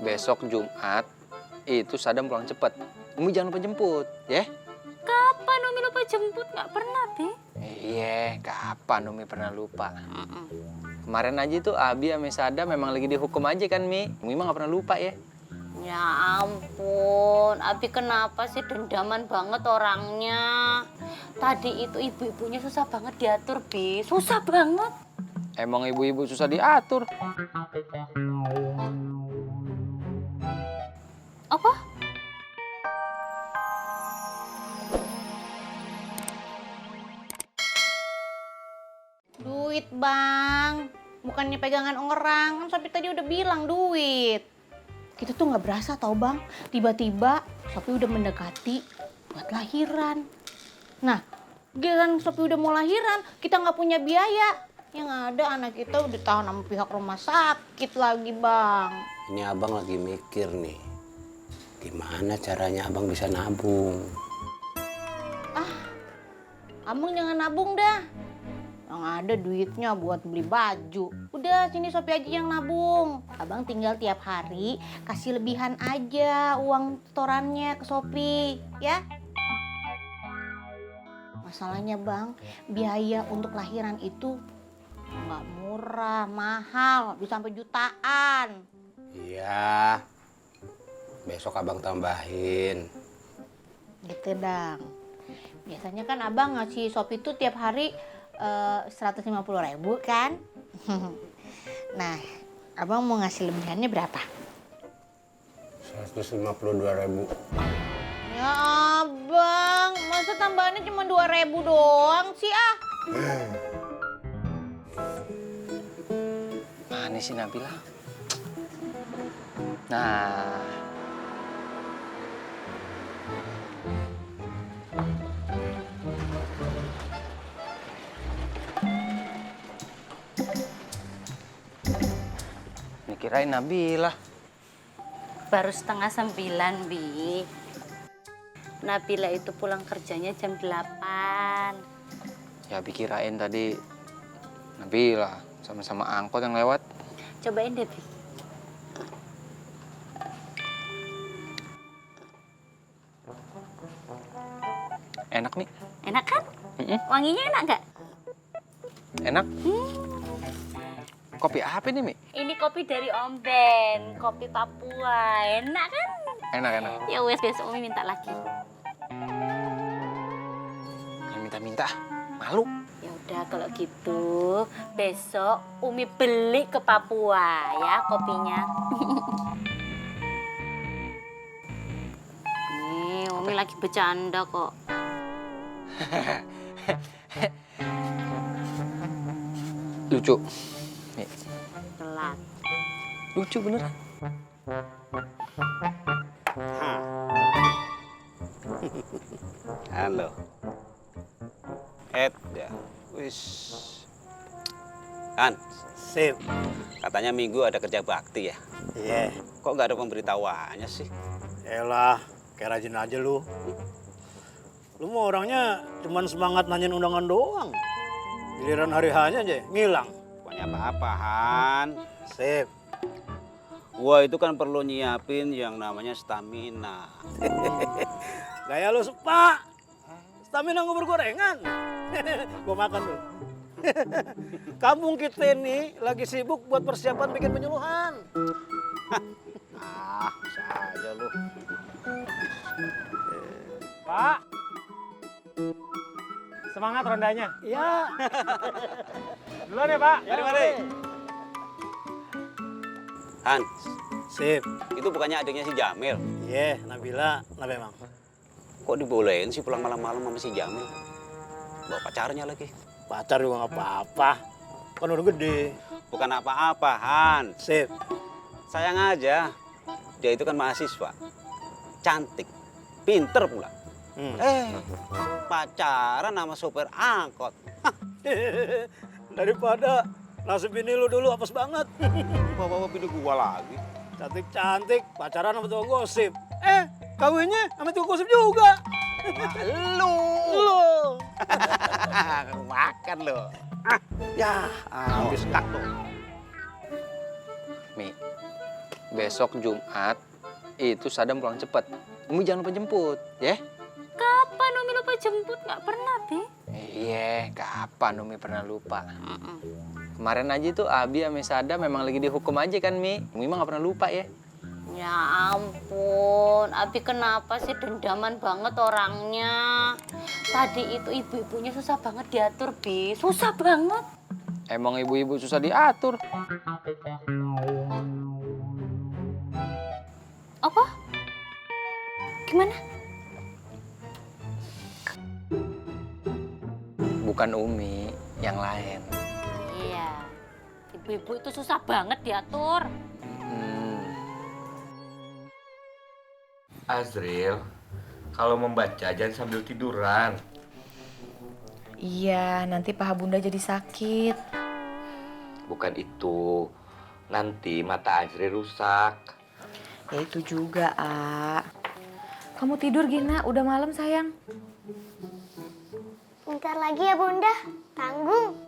besok Jumat itu Sadam pulang cepet. Umi jangan lupa jemput, ya? Kapan Umi lupa jemput? Nggak pernah, Bi. Iya, kapan Umi pernah lupa? Kemarin aja tuh Abi sama Sadam memang lagi dihukum aja kan, Mi? Umi mah nggak pernah lupa ya? Ya ampun, Abi kenapa sih dendaman banget orangnya? Tadi itu ibu-ibunya susah banget diatur, Bi. Susah banget. Emang ibu-ibu susah diatur. Apa? Duit, Bang. Bukannya pegangan orang. Kan Sopi tadi udah bilang duit. Kita tuh nggak berasa tau, Bang. Tiba-tiba Sopi udah mendekati buat lahiran. Nah, giliran Sopi udah mau lahiran, kita nggak punya biaya. Yang ada anak kita udah tahan sama pihak rumah sakit lagi, Bang. Ini abang lagi mikir nih, gimana caranya abang bisa nabung. Abang jangan nabung dah. Yang ada duitnya buat beli baju. Udah sini Sopi aja yang nabung. Abang tinggal tiap hari kasih lebihan aja uang setorannya ke Sopi, ya. Masalahnya Bang, biaya untuk lahiran itu nggak murah, mahal, bisa sampai jutaan. Iya, besok abang tambahin. Gitu Dang. Biasanya kan abang ngasih Sopi tuh tiap hari 150.000 kan. Nah, abang mau ngasih lebihannya berapa? 152.000. Ya abang, masa tambahannya cuma 2.000 doang sih ah? Mana sih Nabila? Nah, ini kirain Nabila. Baru 8:30, Bi. Nabila itu pulang kerjanya jam 8. Ya kirain tadi Nabila sama-sama angkot yang lewat. Cobain deh, Bi. Enak nih, Enak kan? Mm-mm. Wanginya enak nggak? enak. Kopi apa nih, Mi? Ini kopi dari Om Ben, kopi Papua. Enak kan? Enak, enak. Ya wes, besok Umi minta lagi. Yang minta-minta, malu. Ya udah kalau gitu, besok Umi beli ke Papua ya kopinya. Nih, Umi lagi bercanda kok. Lucu. Nih, Telat. lucu beneran. Halo. Ya. Wis. Kan, Sip. katanya minggu ada kerja bakti ya. Iya. Kok nggak ada pemberitahuannya sih? Elah, kayak rajin aja lu. Lu mau orangnya cuman semangat nanyain undangan doang. Giliran hari hanya aja ngilang. Bukannya apa-apa, Han. Sip. Gua itu kan perlu nyiapin yang namanya stamina. Gaya lu sepak. Stamina ngubur gorengan. Gua makan lu. Kampung kita ini lagi sibuk buat persiapan bikin penyuluhan. Ah, bisa aja lu. Pak, semangat rondanya. Iya. Duluan ya Pak. Mari. Han, Sip. itu bukannya adiknya si Jamil. Iya, Nabila, Emang. Kok dibolehin sih pulang malam-malam sama si Jamil? Bawa pacarnya lagi. Pacar juga nggak apa-apa. Kan udah gede. Bukan apa-apa, Han. Sip. Sayang aja. Dia itu kan mahasiswa. Cantik. Pinter pula. Pacaran sama sopir angkot. Daripada nasib ini lu dulu apes banget. Bawa video gua lagi. Cantik-cantik, pacaran sama tukang gosip. Kawinnya sama tukang gosip juga. Lu. Lu. Makan lu. Habis kak tuh. Mi, besok Jumat itu Sadam pulang cepet. Umi jangan lupa jemput, ya? Kapan Umi lupa jemput? Nggak pernah, Bi. Iya, kapan Umi pernah lupa? Kemarin aja tuh Abi sama Sadam memang lagi dihukum aja kan, Mi? Umi mah gak pernah lupa ya? Ya ampun, Abi kenapa sih dendaman banget orangnya? Tadi itu ibu-ibunya susah banget diatur, Bi. Susah banget. Emang ibu-ibu susah diatur. Apa? Gimana? Bukan Umi, yang lain. Iya, ibu-ibu itu susah banget diatur. Azril, kalau membaca jangan sambil tiduran. Iya, nanti paha bunda jadi sakit. Bukan itu, nanti mata Azril rusak. Ya itu juga, A. Kamu tidur, Gina. Udah malam, sayang. Bentar lagi ya Bunda, tanggung.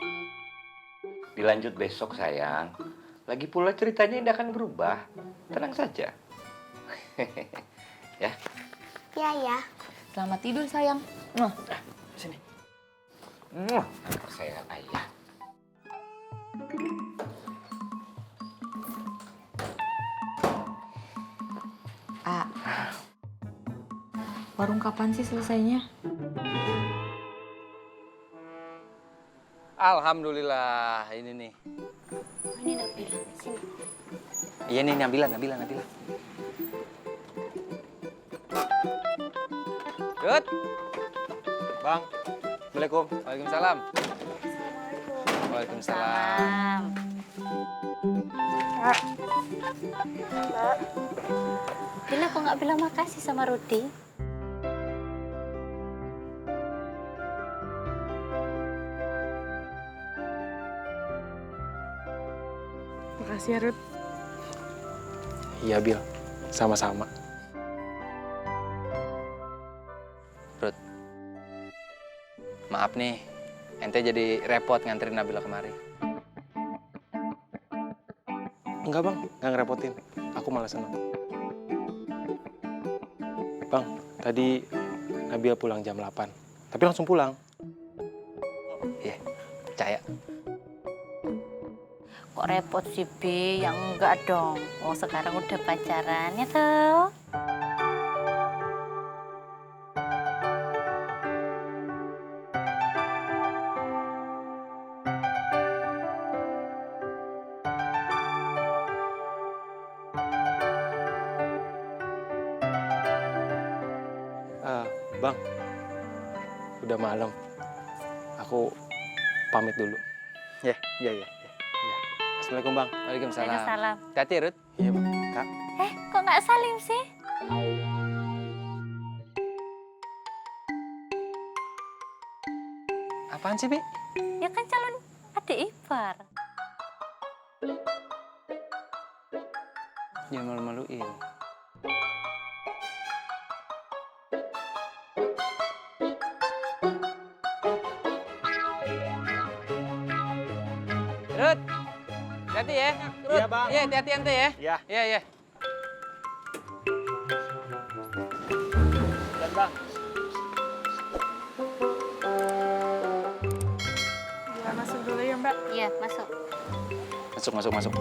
Dilanjut besok, sayang. Lagi pula ceritanya tidak akan berubah. Tenang saja. Ya. Ya ya. Selamat tidur, sayang. Nah, Sini. Kesayangan ayah. A. Warung kapan sih selesainya? Alhamdulillah, ini nih. Ini Nabila, sini. Iya nih, Nabila. Good. Bang, Assalamualaikum. Waalaikumsalam. Waalaikumsalam. Bila kok nggak bilang makasih sama Rudi? Makasih ya, Ruth. Iya, Bil. Sama-sama. Rut, maaf nih, ente jadi repot nganterin Nabila kemari. Enggak, Bang. Nggak ngerepotin. Aku malah seneng. Bang, tadi Nabila pulang jam 8. Tapi langsung pulang. Iya, percaya. Kok repot sih, Bi? Yang enggak dong. Oh, sekarang udah pacaran ya tuh. Bang, udah malam. Aku pamit dulu. Iya. Assalamualaikum, Bang. Waalaikumsalam. Waalaikumsalam. Hati-hati, Rut. Iya, Bang. Kak. Kok nggak salim sih? Apaan sih, Bi? Ya kan calon adik ipar. Jangan malu-maluin. Rut, hati ya. Rut. Iya, Bang. Iya, hati-hati ente ya. Iya. Iya. Dan, Bang. Masuk dulu ya, Mbak. Iya, masuk. Masuk.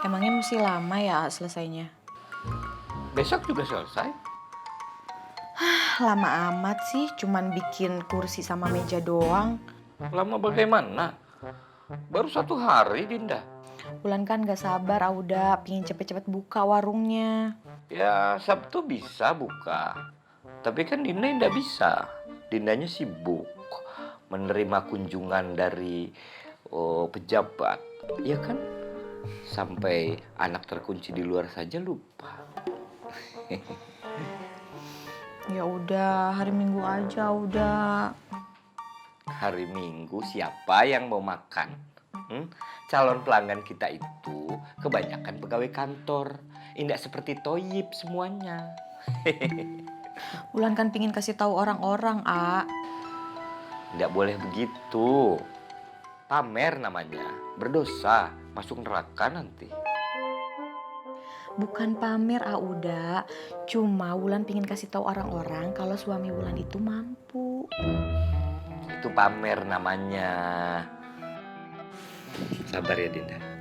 Emangnya mesti lama ya selesainya? Besok juga selesai. Lama amat sih, cuman bikin kursi sama meja doang. Lama bagaimana? Baru 1 hari, Dinda. Bulan kan gak sabar, Auda. Pingin cepet-cepet buka warungnya. Ya, Sabtu bisa buka. Tapi kan Dinda tidak bisa. Dindanya sibuk menerima kunjungan dari pejabat. Ya kan? Sampai anak terkunci di luar saja lupa. Ya udah, hari Minggu aja udah. Hari Minggu siapa yang mau makan? Calon pelanggan kita itu kebanyakan pegawai kantor. Tidak seperti Toyib semuanya. Bulan kan pingin kasih tahu orang-orang, A. Tidak boleh begitu. Pamer namanya, berdosa. masuk neraka nanti. Bukan pamer, Auda. Cuma Wulan pingin kasih tahu orang-orang kalau suami Wulan itu mampu. Itu pamer namanya. Sabar ya Dinda.